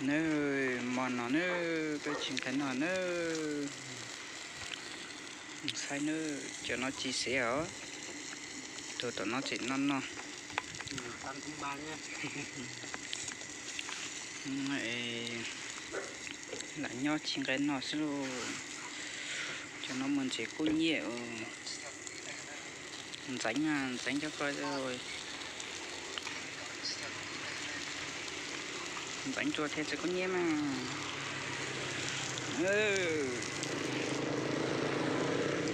Na, hmo no na, peb tsis nqaij noj na. Saib na, cov no tsis xiav os. Tus tom no tseem noj noj. Lam nyob tsis nqaij noj xwb lauj. Cov no mus ntxiv kuj nyiaj. Ntxeev, ntxeev cov ko, ntxeev rua thiab tsis kuj nyiaj mas.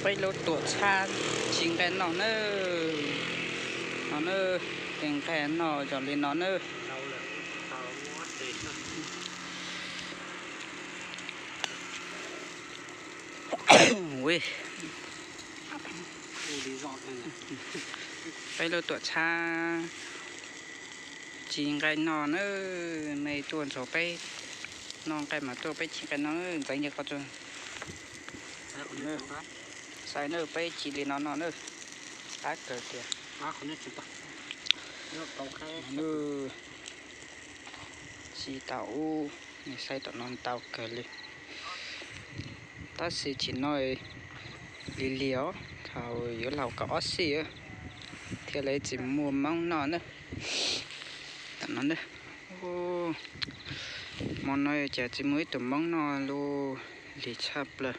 Peb lub tuam txhab tsis nqaij noj na. No na, tsis nqaij noj yog li no na. Peb lub tuam txhab tsis nqaij noj na. Nej tuaj ntxuag peb noj nqaij mas tuaj, peb tsis nqaij noj, ntxeev yog ko tso. Saib na, peb tsis li no noj na. Qab kawg tiag. Tsis tau ub, saib tom no ntau kawg li. Tab sis tsis noj li li os, thaum yuav laus kaum ob xij thiaj li tsis muaj moob noj na. Tom no na, hmo no cas tsis muaj ib tug moob noj lauj, lig tshaj plaws.